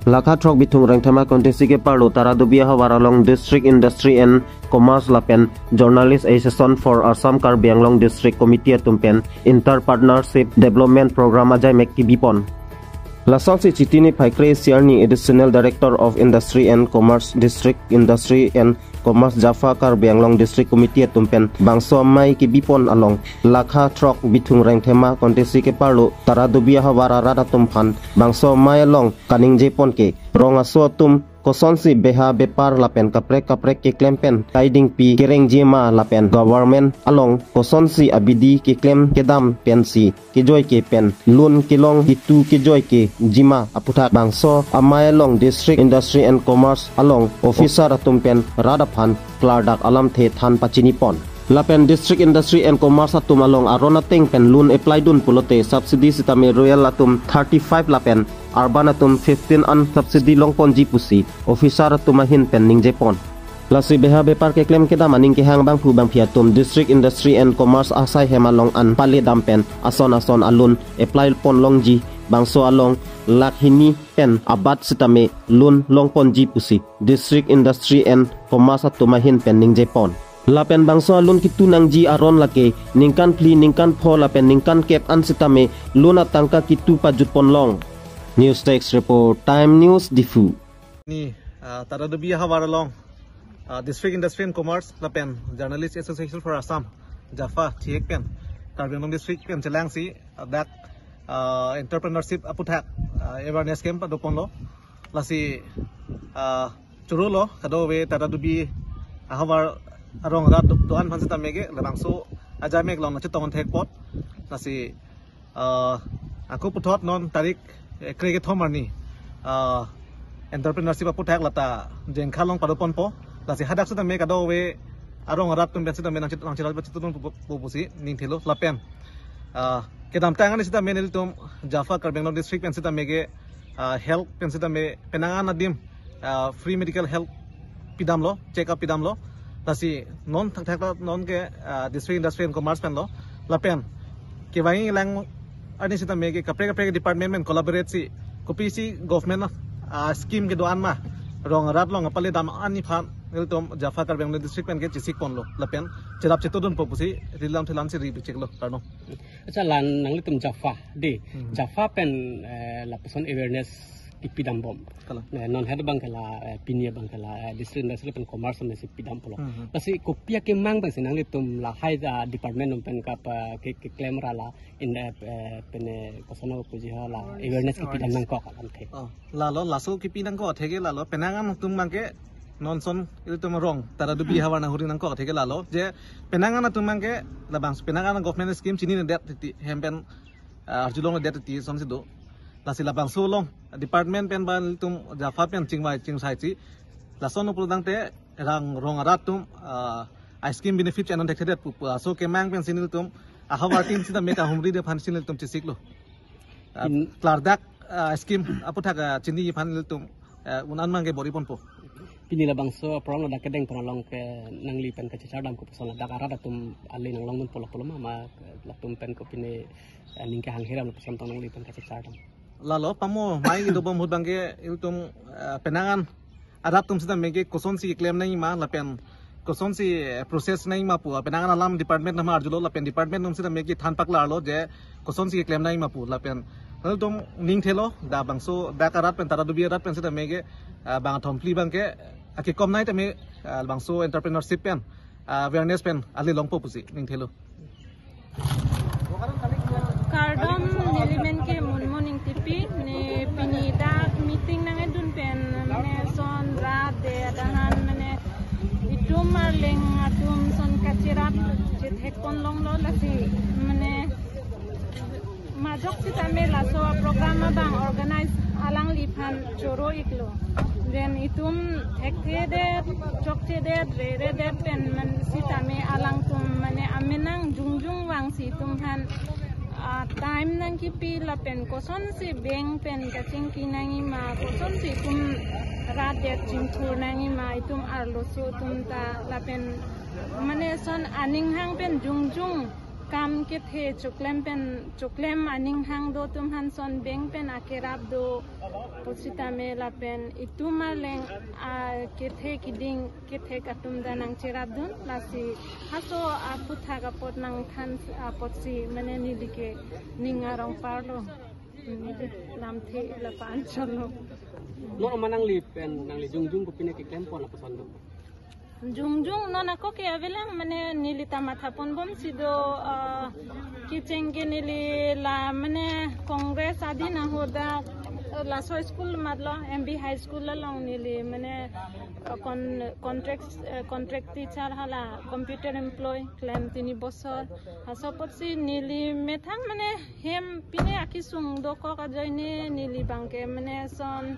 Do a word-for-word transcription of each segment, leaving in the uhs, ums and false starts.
Lakha throk Bithung Rengthema kontesi keparlo Taradubi ahavar along District Industry and Commerce lapen Journalist Association for Assam Karbi Anglong District Committee atum pen Inter Partnership Development Program ajaimek kebipon. Lasonsi Chiti niphai kre-isi arni Additional Director of Industry and Commerce, District Industry and Commerce Jafa Karbi Anglong District Committee atum pen bangso amei kebipon along lakha throk Bithung Rengthema kontesi keparlo Taradubi ahavar arat atum aphan bangso amei along kaningjepon ke rong aso atum kosonsi beha bepar lapen kaprek kaprek keklem pen kaidingpi kerengji ma lapen government along kosonsi abidi keklem kedam pensi kejoike pen loan kelong kitu kejoikejima aputhak bangso amei along District Industry and Commerce along officer atum pen rat aphan klardak alamthe than pachinipon. Lapen District Industry and Commerce atum along aron ateng pen loan apply dun pulote subsidy sitame rural atum thirty-five lapen urban atum fifteen an subsidy longponji pusi officer atum ahin pen ningjepon. Lasi beha bepar keklem kedam aning kehang bangphu bangphi atum District Industry and Commerce asai hem along an pale dam pen ason ason a loan apply ponlongji, bangso along lakh hini pen abat sitame loan longponji pusi District Industry and Commerce atum ahin pen ningjepon. Lapen bangso a loan kitu nangji aron lake ningkan phli, ningkan pho lapen ningkan kep an sitame loan atangka kitu pajutponlong. News Desk Report, Time News, Diphu. Ni, ah, Taradubi ahavar along, ah, District Industry and Commerce lapen Journalist Association for Assam, JAFA, thihek pen Karbi Anglong District pen chelangsi, ah, dak, ah, entrepreneurship aputhak, ah, awareness camp padoponlo. Lasi, ah, chorolo kadokave Taradubi ahavar arong arat do-an aphan sitame ke labangso ajaimek along nangchetong thek apot. Lasi, ah, ako puthot non tarik, eh, kre-kethom arni, ah, entrepreneurship aputhak lata Jengkha along padoponpo. Lasi hadak sitame kadokave arong arat atum pen sitame nangchit-, nangchilal pachitun pu, pu, pusi ning thelo lapen, ah, kedamtang arni sitame nelitum JAFA Karbi Anglong District pen sitame ke, ah, health pen sitame penang an adim, ah, free medical health pidamlo, check up pidamlo. Lasi non thakthak ta non ke, ah, District Industry and Commerce penlo. Lapen kevangji lang arni sitame ke kaprek kaprek department pen collaborate si kopisi government, ah, scheme kedo-an ma rong arat along pale dam an aphan nelitum JAFA Karbi Anglong District pen ke chesikponlo lapen cherap chetodunpo pusi rilam thelam si ri bicheklo karno. Acha, la nanglitum JAFA dei. Hmm. JAFA pen, eh, lapuson awareness kipidambom. Kalang. Eh, non head abang ke la, eh, pini abang ke la, eh, District Industry pen Commerce mesi pidam pulo. Hmm, hmm. Lasi kopi akemang pensi nanglitum lahai ja department atum pen kapa ke, keklem ra la in the, eh, pen, eh, kosono puji ha la awareness kipidam nangkok alamthe. Oh, lalo, laso kipi nangkok atheke lalo, penang an atum abang ke non ason ilitum arong Taradubi ahavar nanghuri nangkok atheke lalo, je penang an atum abang ke labang penang an government scheme chininedet titi hem pen, ah, arjulongledet titi asonsi do. Lasi labangso along department pen ba ilitum JAFA pen chingvai chingsai si lason uprodang te rang rong arat atum, ah, a scheme benefit channel thekthedet pu, pu aso kemang pensi nelitum ahavar tin sitame kahumridet aphansi nelitum chesiklo. Ah, in- klardak, ah, scheme aputhak, ah, chini aphan nelitum, ah, un-an abang ke bor-iponpo. Pini labangso program ladak kedengpon along ke nangli pen kachechardam kopuson ladak arat atum ale nanglongdun pulo pulo ma, ma latum pen ko pini, eh, ning kehang hiram lapuson tong nangli pen kachechardam. Lalo pamo mai kedobom ahut abang ke ilitum, eh, penang an arat atum sitame ke kosonsi keklem nangjima lapen kosonsi, eh, process nangjima pu penang an alam department atum arjulo lapen department atum sitame kethan paklarlo je kosonsi keklem nangjima pu lapen ilitum ning thelo dak bangso dak arat pen Taradubi arat pen sitame ke, eh, bang athom phli abang ke, eh, kekom nai tame, eh, bangso entrepreneurship pen, eh, awareness pen ale longpo pusi ning thelo. Kardom, neli men ke Munmon Ingtipi, ne pini dak meeting nangkedun pen mane ason rat de adahan mane itum arleng atum ason kacherap chethekponlonglo lasi mane majok sitame laso program abang organize alangliphan choro-iklo. Then itum thekthedet, chokchedet, reredet pen man sitame alangtum mane amenang jongjong vangsi itum aphan, ah, time nangkipi lapen kosonsi bank pen kachingki nangjima, kosonsi itum rat det chingthur nangjima, itum arloso atum ta lapen mane ason aning hang pen jongjong akam kethe choklem pen, choklem aning hang do atum aphan son beng pen akerap do pusitame lapen itum arleng akethe kiding kethek atum ta nangcherapdun, lasi haso aphuthak apot nangthan apotsi mane neli ke ning arong parlo. Neli lamthe lapu-an cholo. Non ma nangli pen nangli jongjong kopine keklem pon lapuson do? Jongjong non ako ke avelang, mane neli ta matha ponbomsi do, ah, kecheng ke neli la mane Congress adin ahut dak, eh, laso school matlo M B High School along neli mane, eh, con-, contract, eh, contract teacher hala computer employee klem tini bosor. Haso apotsi neli methang mane hem pine akesung dokok ajoine neli abangke mane son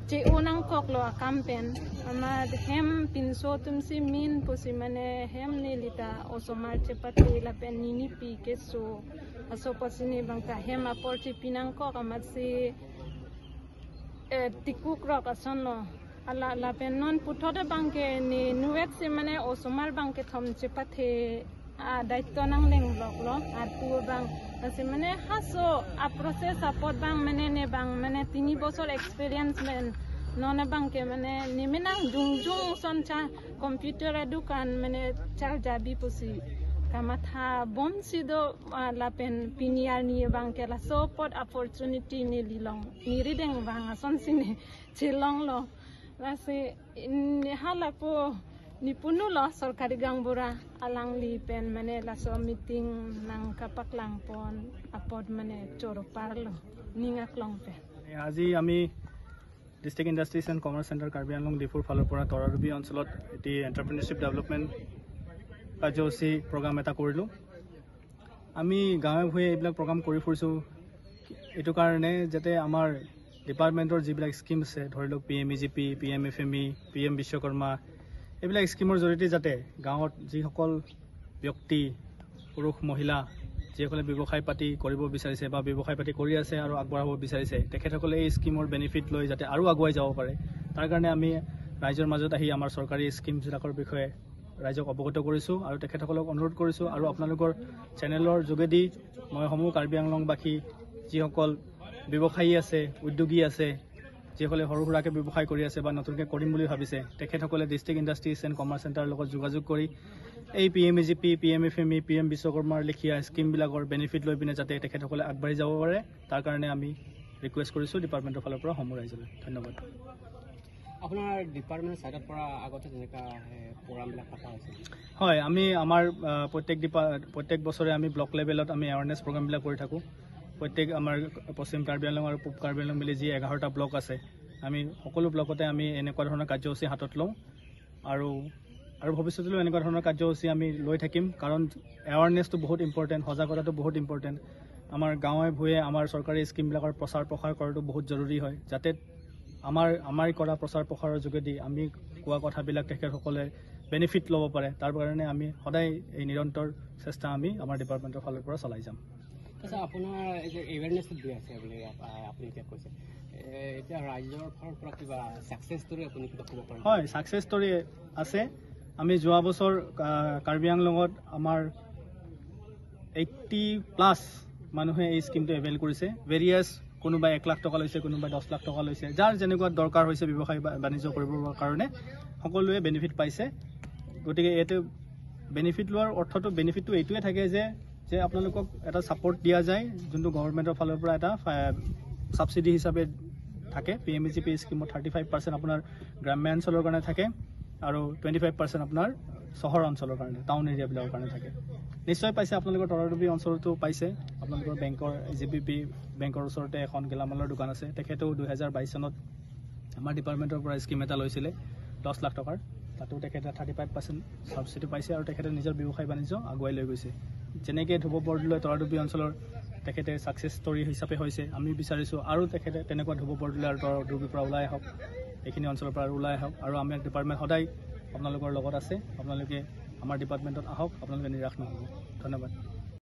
che-o nangkoklo akam pen. Amat hem pinso atumsi min pusi mane hem neli ta osomar chepate lapen ninipi keso. Haso apotsi neli abang ta hem apor chepi nangkok amatsi, eh, tikukrok asonlo. Hala lapen non puthot abangke ne inutvet si mane osomar abangkethom chepathe adaityo nanglengloklo, arpu abang. Lasi mane haso aprocess apot abang mane ne abang mane tini bosor experience pen non abangke mane ne menang jongjong son cha computer adukan mane charjabi pusi kamathapomsi do, ah, lapen pini arni abangke laso apot opportunity neli long, neli rideng abang asonsi ne chelonglo. Lasi in, halapu ne punulo sorkari gaonbura alangli pen mane laso meeting nangkapaklang pon apot mane choro parlo ning aklong pen. আজি আমি district industries and commerce centre Karbi Anglong ডিফুৰ ফালৰ পৰা তৰাৰবি অঞ্চলত এটি entrepreneurship development কাৰ্যসূচী প্ৰগ্ৰাম এটা কৰিলোঁ। আমি গাঁৱে ভূঞে এইবিলাক প্ৰগ্ৰাম কৰি ফুৰিছোঁ এইটো কাৰণে, যাতে আমাৰ ডিপাৰ্টমেণ্টৰ যিবিলাক স্কিম আছে, ধৰি লওক P M E G P, P M F M E, P M Vishwakarma, এইবিলাক স্কিমৰ জৰিয়তে যাতে গাঁৱত যিসকল ব্যক্তি, পুৰুষ মহিলা, যিসকলে ব্যৱসায় পাতি কৰিব বিচাৰিছে বা ব্যৱসায় পাতি কৰি আছে আৰু আগবঢ়াব বিচাৰিছে, তেখেতসকলে এই স্কিমৰ বেনিফিট লৈ যাতে আৰু আগুৱাই যাব পাৰে, তাৰ কাৰণে আমি ৰাইজৰ মাজত আহি আমাৰ চৰকাৰী স্কিমবিলাকৰ বিষয়ে ৰাইজক অৱগত কৰিছোঁ আৰু তেখেতসকলক অনুৰোধ কৰিছোঁ আৰু আপোনালোকৰ চেনেলৰ যোগেদি মই সমূহ কাৰ্বি আংলংবাসী যিসকল ব্যৱসায়ী আছে, উদ্যোগী আছে, যিসকলে সৰু সুৰাকৈ ব্যৱসায় কৰি আছে বা নতুনকৈ কৰিম বুলি ভাবিছে, তেখেতসকলে ডিষ্ট্ৰিক্ট ইণ্ডাষ্ট্ৰিজ এণ্ড কমাৰ্চ চেণ্টাৰৰ লগত যোগাযোগ কৰি এই P M E G P, P M F M E, P M বিশ্বকৰ্মাৰ লেখীয়া স্কিমবিলাকৰ বেনিফিট লৈ পিনে যাতে তেখেতসকলে আগবাঢ়ি যাব পাৰে, তাৰ কাৰণে আমি ৰিকুৱেষ্ট কৰিছোঁ ডিপাৰ্টমেণ্টৰ ফালৰ পৰা সমূহ ৰাইজলৈ। ধন্যবাদ। আপোনাৰ ডিপাৰ্টমেণ্ট ছাইডৰ পৰা আগতে তেনেকুৱা, এ, প্ৰগ্ৰামবিলাক পতা হৈছে? হয়, আমি আমাৰ, আহ, প্ৰত্যেক ডিপা-, প্ৰত্যেক বছৰে আমি ব্লক লেভেলত আমি এৱাৰনেছ প্ৰগ্ৰামবিলাক কৰি থাকোঁ। প্ৰত্যেক আমাৰ পশ্চিম কাৰ্বি আংলং আৰু পূব কাৰ্বি আংলং মিলি যি এঘাৰটা ব্লক আছে, আমি সকলো ব্লকতে আমি এনেকুৱা ধৰণৰ কাৰ্যসূচী হাতত লওঁ আৰু, আৰু ভৱিষ্যতলৈও এনেকুৱা ধৰণৰ কাৰ্যসূচী আমি লৈ থাকিম, কাৰণ এৱাৰনেছটো বহুত ইম্পৰ্টেণ্ট, সজাগতাটো বহুত ইম্পৰ্টেণ্ট। আমাৰ গাঁৱে ভূঞে আমাৰ চৰকাৰী স্কিমবিলাকৰ প্ৰচাৰ প্ৰসাৰ কৰাটো বহুত জৰুৰী হয়, যাতে আমাৰ, আমাৰ কৰা প্ৰচাৰ প্ৰসাৰৰ যোগেদি আমি কোৱা কথাবিলাক তেখেতসকলে বেনিফিট ল'ব পাৰে, তাৰ কাৰণে আমি সদায় এই নিৰন্তৰ চেষ্টা আমি আমাৰ ডিপাৰ্টমেণ্টৰ ফালৰ পৰা চলাই যাম। আচ্ছা, আপোনাৰ এই যে এৱেৰনেছ দি আছে বুলি আপ-, আ, আপুনি এতিয়া কৈছে, এ, এতিয়া ৰাইজৰ ফালৰ পৰা কিবা ছাকচেছ ষ্টৰী আপুনি কিবা ক'ব পাৰিব? হয়, ছাকচেছ ষ্টৰী আছে। আমি যোৱা বছৰ, আ, কাৰ্বি আংলঙত আমাৰ এইটি প্লাছ মানুহে এই স্কিমটো এভেইল কৰিছে। ভেৰিয়াছ, কোনোবাই এক লাখ টকা লৈছে, কোনোবাই দহ লাখ টকা লৈছে, যাৰ যেনেকুৱা দৰকাৰ হৈছে ব্যৱসায় বা-, বাণিজ্য কৰিবৰ কাৰণে সকলোৱে বেনিফিট পাইছে। গতিকে ইয়াতে বেনিফিট লোৱাৰ অৰ্থটো, বেনিফিটটো এইটোৱে থাকে যে, যে আপোনালোকক এটা ছাপৰ্ট দিয়া যায়, যোনটো গভৰ্ণমেণ্টৰ ফালৰ পৰা এটা ফা-, ছাবচিডি হিচাপে থাকে। P M E G P স্কিমত থাৰ্টি ফাইভ পাৰ্চেণ্ট আপোনাৰ গ্ৰাম্যাঞ্চলৰ কাৰণে থাকে আৰু টুৱেণ্টি ফাইভ পাৰ্চেণ্ট আপোনাৰ চহৰ অঞ্চলৰ কাৰণে, টাউন এৰিয়াবিলাকৰ কাৰণে থাকে। নিশ্চয় পাইছে, আপোনালোকৰ তৰাৰবি অঞ্চলতো পাইছে। আপোনালোকৰ বেংকৰ, জে বি পি বেংকৰ ওচৰতে এখন গেলামালৰ দোকান আছে, তেখেতেও দুহেজাৰ বাইছ চনত আমাৰ ডিপাৰ্টমেণ্টৰ পৰা স্কিম এটা লৈছিলে দহ লাখ টকাৰ, তাতো তেখেতে থাৰ্টি ফাইভ পাৰ্চেণ্ট ছাবচিডি পাইছে আৰু তেখেতে নিজৰ ব্যৱসায় বাণিজ্য আগুৱাই লৈ গৈছে। যেনেকে ধ্ৰুৱ বৰদলৈ তৰাৰবি অঞ্চলৰ তেখেতে ছাকচেছ ষ্টৰী হিচাপে হৈছে, আমি বিচাৰিছোঁ আৰু তেখেতে তেনেকুৱা ধ্ৰুৱ বৰদলৈ আৰু তৰাৰবিৰ পৰা ওলাই আহক, এইখিনি অঞ্চলৰ পৰা আৰু ওলাই আহক আৰু আমাৰ ডিপাৰ্টমেণ্ট সদায় আপোনালোকৰ লগত আছে। আপোনালোকে আমাৰ ডিপাৰ্টমেণ্টত আহক, আপোনালোকে নিৰাশ নহ'ব। ধন্যবাদ।